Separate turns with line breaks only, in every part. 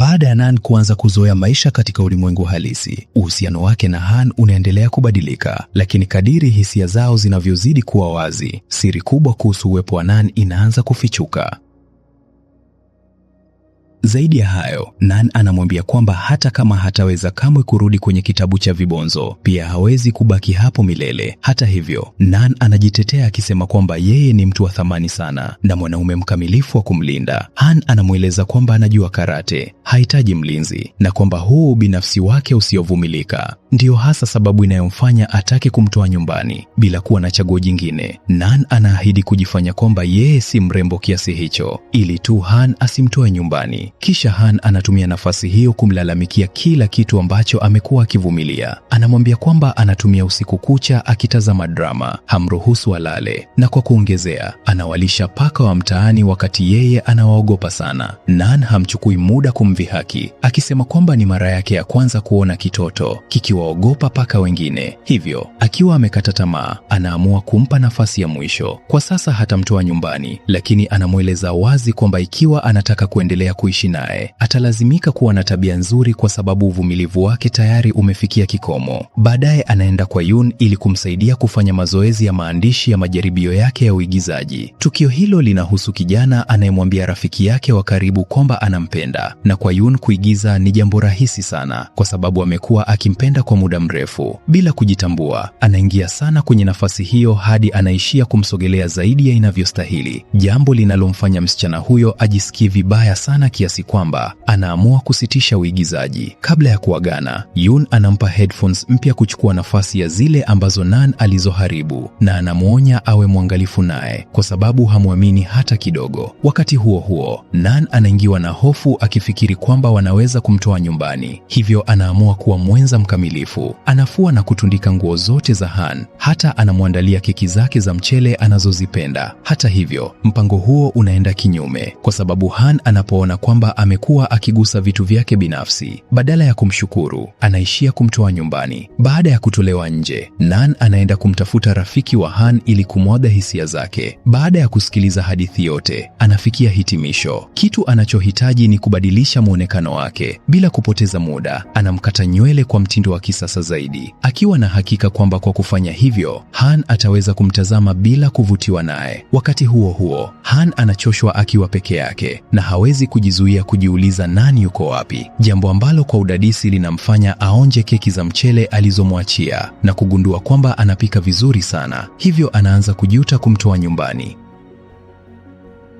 Baada ya Nan kuanza kuzoea maisha katika ulimwengu halisi, uhusiano wake na Han unaendelea kubadilika, lakini kadiri hisia zao zinavyozidi kuwa wazi, siri kubwa kuhusu uwepo wa Nan inaanza kufichuka. Zaidi ya hayo, Nan anamwambia kwamba hata kama hataweza kamwe kurudi kwenye kitabu cha vibonzo, pia hawezi kubaki hapo milele. Hata hivyo, Nan anajitetea akisema kwamba yeye ni mtu wa thamani sana na mwanaume mkamilifu wa kumlinda. Han anamweleza kwamba anajua karate, hahitaji mlinzi na kwamba huu ubinafsi wake usiovumilika ndiyo hasa sababu inayomfanya atake kumtoa nyumbani bila kuwa na chaguo jingine. Nan anaahidi kujifanya kwamba yeye si mrembo kiasi hicho ili tu Han asimtoe nyumbani. Kisha Han anatumia nafasi hiyo kumlalamikia kila kitu ambacho amekuwa akivumilia. Anamwambia kwamba anatumia usiku kucha akitazama drama, hamruhusu alale, na kwa kuongezea, anawalisha paka wa mtaani wakati yeye anawaogopa sana. Nan hamchukui muda kumdhihaki, akisema kwamba ni mara yake ya kwanza kuona kitoto kikiwaogopa paka wengine. Hivyo akiwa amekata tamaa, anaamua kumpa nafasi ya mwisho. Kwa sasa hatamtoa nyumbani, lakini anamweleza wazi kwamba ikiwa anataka kuendelea kuishi naye atalazimika kuwa na tabia nzuri kwa sababu uvumilivu wake tayari umefikia kikomo. Baadaye anaenda kwa Yun ili kumsaidia kufanya mazoezi ya maandishi ya majaribio yake ya uigizaji. Tukio hilo linahusu kijana anayemwambia rafiki yake wa karibu kwamba anampenda, na kwa Yun kuigiza ni jambo rahisi sana kwa sababu amekuwa akimpenda kwa muda mrefu. Bila kujitambua, anaingia sana kwenye nafasi hiyo hadi anaishia kumsogelea zaidi ya inavyostahili, jambo linalomfanya msichana huyo ajisikie vibaya sana kiasi kwamba anaamua kusitisha uigizaji. Kabla ya kuagana, Yun anampa headphones mpya kuchukua nafasi ya zile ambazo Nan alizoharibu na anamwonya awe mwangalifu naye kwa sababu hamwamini hata kidogo. Wakati huo huo, Nan anaingiwa na hofu akifikiri kwamba wanaweza kumtoa nyumbani, hivyo anaamua kuwa mwenza mkamilifu. Anafua na kutundika nguo zote za Han, hata anamwandalia keki zake za mchele anazozipenda. Hata hivyo, mpango huo unaenda kinyume kwa sababu Han anapoona kwamba amekuwa akigusa vitu vyake binafsi, badala ya kumshukuru, anaishia kumtoa nyumbani. Baada ya kutolewa nje, Nan anaenda kumtafuta rafiki wa Han ili kumwaga hisia zake. Baada ya kusikiliza hadithi yote, anafikia hitimisho. Kitu anachohitaji ni kubadilisha mwonekano wake. Bila kupoteza muda, anamkata nywele kwa mtindo wa kisasa zaidi, akiwa na hakika kwamba kwa kufanya hivyo, Han ataweza kumtazama bila kuvutiwa naye. Wakati huo huo, Han anachoshwa akiwa peke yake na hawezi kujizuia kujiuliza nani yuko wapi, jambo ambalo kwa udadisi linamfanya aonje keki za mchele alizomwachia na kugundua kwamba anapika vizuri sana, hivyo anaanza kujuta kumtoa nyumbani.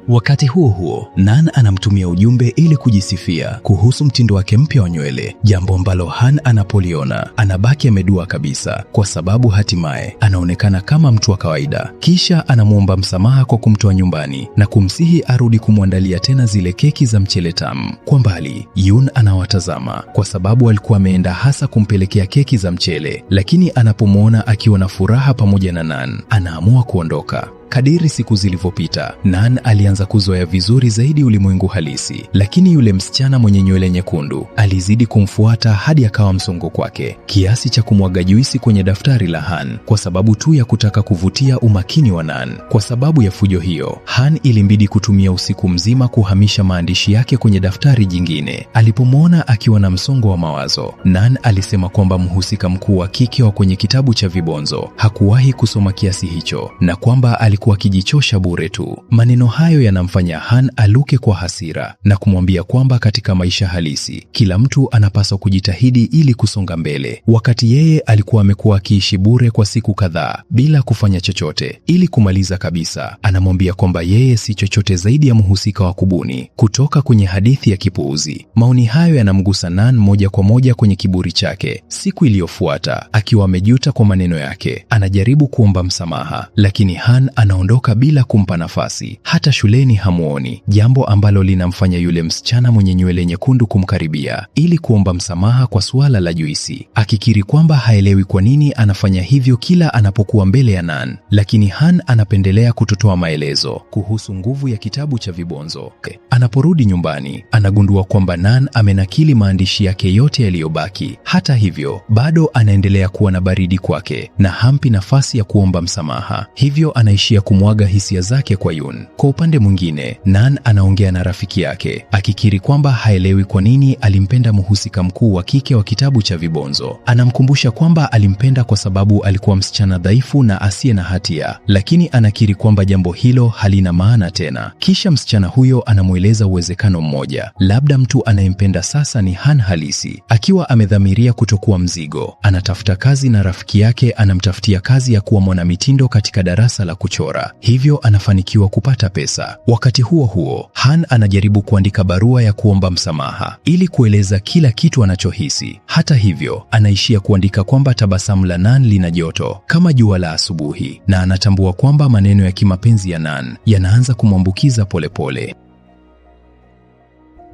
Wakati huo huo, Nan anamtumia ujumbe ili kujisifia kuhusu mtindo wake mpya wa nywele, jambo ambalo Han anapoliona anabaki amedua kabisa, kwa sababu hatimaye anaonekana kama mtu wa kawaida. Kisha anamwomba msamaha kwa kumtoa nyumbani na kumsihi arudi kumwandalia tena zile keki za mchele tamu. Kwa mbali, Yun anawatazama kwa sababu alikuwa ameenda hasa kumpelekea keki za mchele, lakini anapomwona akiwa na furaha pamoja na Nan, anaamua kuondoka. Kadiri siku zilivyopita, Nan alianza kuzoea vizuri zaidi ulimwengu halisi, lakini yule msichana mwenye nywele nyekundu alizidi kumfuata hadi akawa msongo kwake, kiasi cha kumwaga juisi kwenye daftari la Han kwa sababu tu ya kutaka kuvutia umakini wa Nan. Kwa sababu ya fujo hiyo, Han ilimbidi kutumia usiku mzima kuhamisha maandishi yake kwenye daftari jingine. Alipomwona akiwa na msongo wa mawazo, Nan alisema kwamba mhusika mkuu wa kike wa kwenye kitabu cha vibonzo hakuwahi kusoma kiasi hicho na kwamba alikuwa akijichosha bure tu. Maneno hayo yanamfanya Han aluke kwa hasira na kumwambia kwamba katika maisha halisi kila mtu anapaswa kujitahidi ili kusonga mbele, wakati yeye alikuwa amekuwa akiishi bure kwa siku kadhaa bila kufanya chochote. Ili kumaliza kabisa, anamwambia kwamba yeye si chochote zaidi ya mhusika wa kubuni kutoka kwenye hadithi ya kipuuzi. Maoni hayo yanamgusa Nan moja kwa moja kwenye kiburi chake. Siku iliyofuata, akiwa amejuta kwa maneno yake, anajaribu kuomba msamaha, lakini Han anaondoka bila kumpa nafasi. Hata shuleni hamuoni, jambo ambalo linamfanya yule msichana mwenye nywele nyekundu kumkaribia ili kuomba msamaha kwa suala la juisi, akikiri kwamba haelewi kwa nini anafanya hivyo kila anapokuwa mbele ya Nan, lakini Han anapendelea kutotoa maelezo kuhusu nguvu ya kitabu cha vibonzo. Anaporudi nyumbani, anagundua kwamba Nan amenakili maandishi yake yote yaliyobaki. Hata hivyo, bado anaendelea kuwa na baridi kwake na hampi nafasi ya kuomba msamaha, hivyo anaishia anaishia kumwaga hisia zake kwa Yun. Kwa upande mwingine, Nan anaongea na rafiki yake akikiri kwamba haelewi kwa nini alimpenda mhusika mkuu wa kike wa kitabu cha vibonzo. Anamkumbusha kwamba alimpenda kwa sababu alikuwa msichana dhaifu na asiye na hatia, lakini anakiri kwamba jambo hilo halina maana tena. Kisha msichana huyo anamweleza uwezekano mmoja, labda mtu anayempenda sasa ni Han halisi. Akiwa amedhamiria kutokuwa mzigo, anatafuta kazi na rafiki yake anamtafutia kazi ya kuwa mwanamitindo katika darasa la kuchora, hivyo anafanikiwa kupata pesa. Wakati huo huo, Han anajaribu kuandika barua ya kuomba msamaha ili kueleza kila kitu anachohisi. Hata hivyo, anaishia kuandika kwamba tabasamu la Nan lina joto kama jua la asubuhi, na anatambua kwamba maneno ya kimapenzi ya Nan yanaanza kumwambukiza polepole.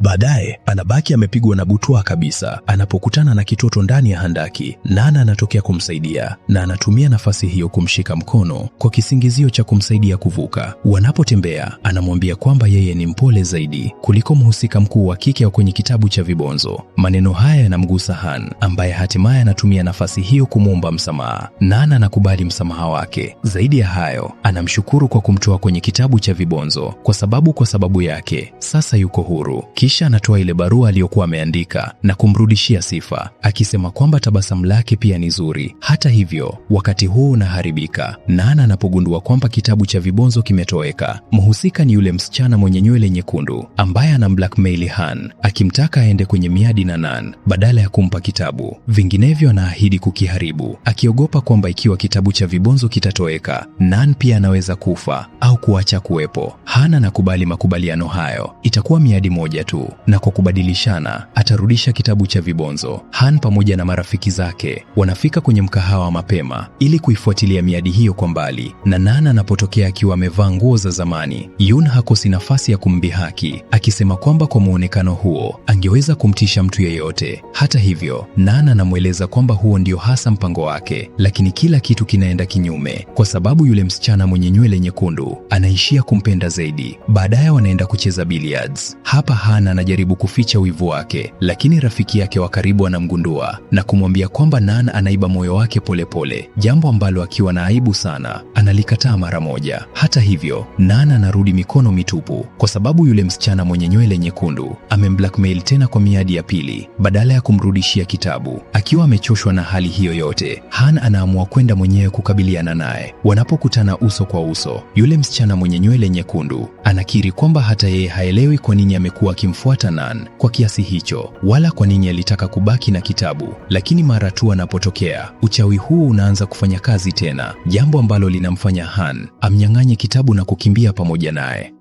Baadaye anabaki amepigwa na butwaa kabisa anapokutana na kitoto ndani ya handaki. Nana anatokea kumsaidia na anatumia nafasi hiyo kumshika mkono kwa kisingizio cha kumsaidia kuvuka. Wanapotembea, anamwambia kwamba yeye ni mpole zaidi kuliko mhusika mkuu wa kike wa kwenye kitabu cha vibonzo. Maneno haya yanamgusa Han ambaye hatimaye anatumia nafasi hiyo kumwomba msamaha. Nana anakubali msamaha wake. Zaidi ya hayo, anamshukuru kwa kumtoa kwenye kitabu cha vibonzo kwa sababu yake sasa yuko huru. Kisha anatoa ile barua aliyokuwa ameandika na kumrudishia sifa, akisema kwamba tabasamu lake pia ni zuri. Hata hivyo, wakati huu unaharibika Nana anapogundua kwamba kitabu cha vibonzo kimetoweka. Mhusika ni yule msichana mwenye nywele nyekundu ambaye anamblackmail Han akimtaka aende kwenye miadi na Nan badala ya kumpa kitabu, vinginevyo anaahidi kukiharibu, akiogopa kwamba ikiwa kitabu cha vibonzo kitatoweka, Nan pia anaweza kufa au kuacha kuwepo. Han anakubali makubaliano hayo, itakuwa miadi moja tu na kwa kubadilishana atarudisha kitabu cha vibonzo. Han pamoja na marafiki zake wanafika kwenye mkahawa mapema ili kuifuatilia miadi hiyo kwa mbali, na Nan anapotokea akiwa amevaa nguo za zamani, Yun hakosi nafasi ya kumdhihaki akisema kwamba kwa muonekano huo angeweza kumtisha mtu yeyote. Hata hivyo, Nan anamweleza kwamba huo ndio hasa mpango wake, lakini kila kitu kinaenda kinyume kwa sababu yule msichana mwenye nywele nyekundu anaishia kumpenda zaidi. Baadaye wanaenda kucheza billiards. Hapa Han anajaribu kuficha wivu wake, lakini rafiki yake wa karibu anamgundua na kumwambia kwamba Nan anaiba moyo wake polepole, jambo ambalo akiwa na aibu sana analikataa mara moja. Hata hivyo, Nan anarudi mikono mitupu kwa sababu yule msichana mwenye nywele nyekundu amemblackmail tena kwa miadi ya pili badala ya kumrudishia kitabu. Akiwa amechoshwa na hali hiyo yote, Han anaamua kwenda mwenyewe kukabiliana naye. Wanapokutana uso kwa uso, yule msichana mwenye nywele nyekundu anakiri kwamba hata yeye haelewi kwa nini amekuwa akimfuata Nan kwa kiasi hicho, wala kwa nini alitaka kubaki na kitabu. Lakini mara tu anapotokea, uchawi huu unaanza kufanya kazi tena, jambo ambalo linamfanya Han amnyang'anye kitabu na kukimbia pamoja naye.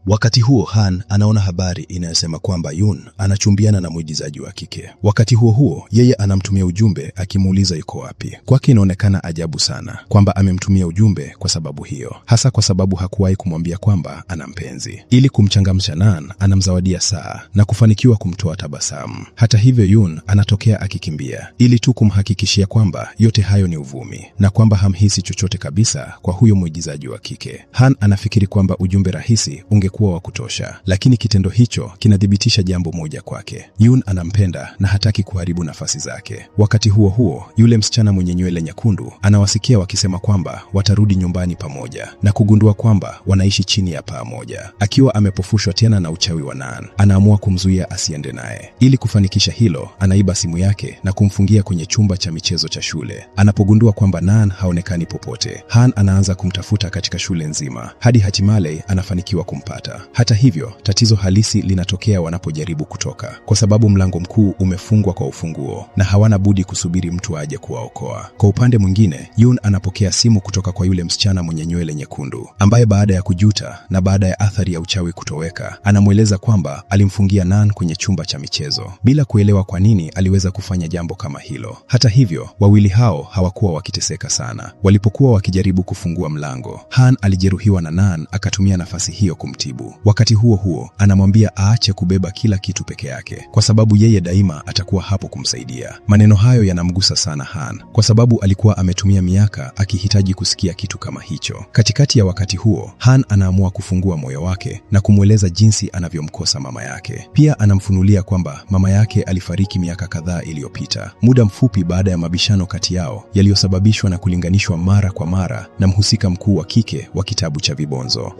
Wakati huo Han anaona habari inayosema kwamba Yun anachumbiana na mwigizaji wa kike. Wakati huo huo, yeye anamtumia ujumbe akimuuliza yuko wapi. Kwake inaonekana ajabu sana kwamba amemtumia ujumbe kwa sababu hiyo, hasa kwa sababu hakuwahi kumwambia kwamba ana mpenzi. Ili kumchangamsha Nan, anamzawadia saa na kufanikiwa kumtoa tabasamu. Hata hivyo, Yun anatokea akikimbia ili tu kumhakikishia kwamba yote hayo ni uvumi na kwamba hamhisi chochote kabisa kwa huyo mwigizaji wa kike. Han anafikiri kwamba ujumbe rahisi ungekuwa wa kutosha, lakini kitendo hicho kinathibitisha jambo moja kwake: Yun anampenda na hataki kuharibu nafasi zake. Wakati huo huo, yule msichana mwenye nywele nyekundu anawasikia wakisema kwamba watarudi nyumbani pamoja na kugundua kwamba wanaishi chini ya paa moja. Akiwa amepofushwa tena na uchawi wa Nan, anaamua kumzuia asiende naye. Ili kufanikisha hilo, anaiba simu yake na kumfungia kwenye chumba cha michezo cha shule. Anapogundua kwamba Nan haonekani popote, Han anaanza kumtafuta katika shule nzima hadi hatimaye anafanikiwa kumpata. Hata hivyo, tatizo halisi linatokea wanapojaribu kutoka, kwa sababu mlango mkuu umefungwa kwa ufunguo na hawana budi kusubiri mtu aje kuwaokoa. Kwa upande mwingine, Yun anapokea simu kutoka kwa yule msichana mwenye nywele nyekundu ambaye baada ya kujuta na baada ya athari ya uchawi kutoweka, anamweleza kwamba alimfungia Nan kwenye chumba cha michezo bila kuelewa kwa nini aliweza kufanya jambo kama hilo. Hata hivyo, wawili hao hawakuwa wakiteseka sana. Walipokuwa wakijaribu kufungua mlango, Han alijeruhiwa na Nan akatumia nafasi hiyo kumtibu. taratibu. Wakati huo huo, anamwambia aache kubeba kila kitu peke yake, kwa sababu yeye daima atakuwa hapo kumsaidia. Maneno hayo yanamgusa sana Han, kwa sababu alikuwa ametumia miaka akihitaji kusikia kitu kama hicho. Katikati ya wakati huo, Han anaamua kufungua moyo wake na kumweleza jinsi anavyomkosa mama yake. Pia anamfunulia kwamba mama yake alifariki miaka kadhaa iliyopita, muda mfupi baada ya mabishano kati yao yaliyosababishwa na kulinganishwa mara kwa mara na mhusika mkuu wa kike wa kitabu cha vibonzo.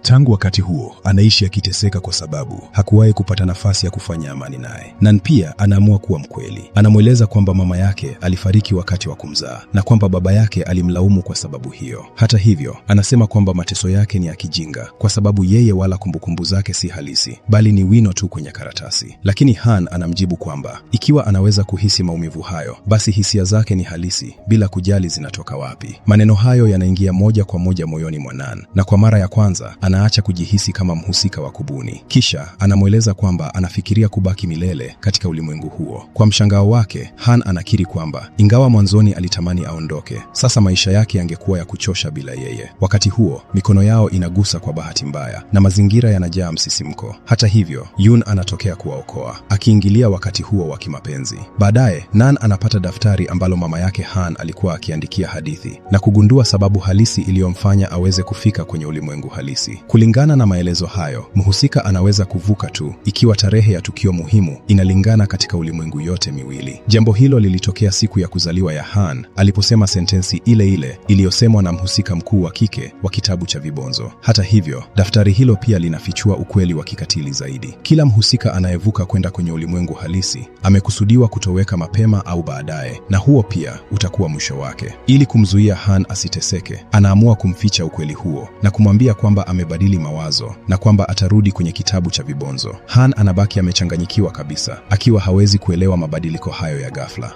Tangu wakati huo anaishi akiteseka kwa sababu hakuwahi kupata nafasi ya kufanya amani naye. Nan pia anaamua kuwa mkweli. Anamweleza kwamba mama yake alifariki wakati wa kumzaa na kwamba baba yake alimlaumu kwa sababu hiyo. Hata hivyo, anasema kwamba mateso yake ni ya kijinga kwa sababu yeye wala kumbukumbu zake si halisi, bali ni wino tu kwenye karatasi. Lakini Han anamjibu kwamba ikiwa anaweza kuhisi maumivu hayo, basi hisia zake ni halisi bila kujali zinatoka wapi. Maneno hayo yanaingia moja kwa moja moyoni mwa Nan, na kwa mara ya kwanza anaacha kujihisi kama mhusika wa kubuni. Kisha anamweleza kwamba anafikiria kubaki milele katika ulimwengu huo. Kwa mshangao wake, Han anakiri kwamba ingawa mwanzoni alitamani aondoke, sasa maisha yake yangekuwa ya kuchosha bila yeye. Wakati huo, mikono yao inagusa kwa bahati mbaya na mazingira yanajaa msisimko. Hata hivyo, Yun anatokea kuwaokoa, akiingilia wakati huo wa kimapenzi. Baadaye, Nan anapata daftari ambalo mama yake Han alikuwa akiandikia hadithi na kugundua sababu halisi iliyomfanya aweze kufika kwenye ulimwengu halisi. Kulingana na maelezo hayo, mhusika anaweza kuvuka tu ikiwa tarehe ya tukio muhimu inalingana katika ulimwengu yote miwili. Jambo hilo lilitokea siku ya kuzaliwa ya Han aliposema sentensi ile ile iliyosemwa na mhusika mkuu wa kike wa kitabu cha vibonzo. Hata hivyo, daftari hilo pia linafichua ukweli wa kikatili zaidi. Kila mhusika anayevuka kwenda kwenye ulimwengu halisi amekusudiwa kutoweka mapema au baadaye, na huo pia utakuwa mwisho wake. Ili kumzuia Han asiteseke, anaamua kumficha ukweli huo na kumwambia kwamba amebadili mawazo na kwamba atarudi kwenye kitabu cha vibonzo. Han anabaki amechanganyikiwa kabisa, akiwa hawezi kuelewa mabadiliko hayo ya ghafla.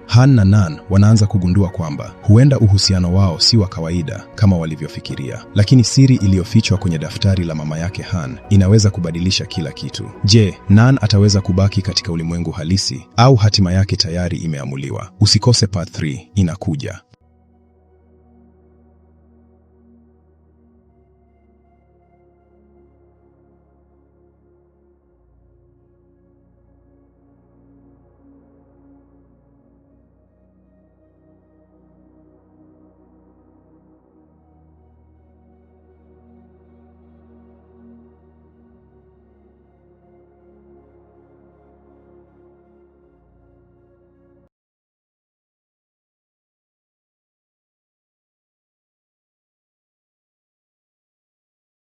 Han na Nan wanaanza kugundua kwamba huenda uhusiano wao si wa kawaida kama walivyofikiria, lakini siri iliyofichwa kwenye daftari la mama yake Han inaweza kubadilisha kila kitu. Je, Nan ataweza kubaki katika ulimwengu halisi au hatima yake tayari imeamuliwa? Usikose part 3 inakuja.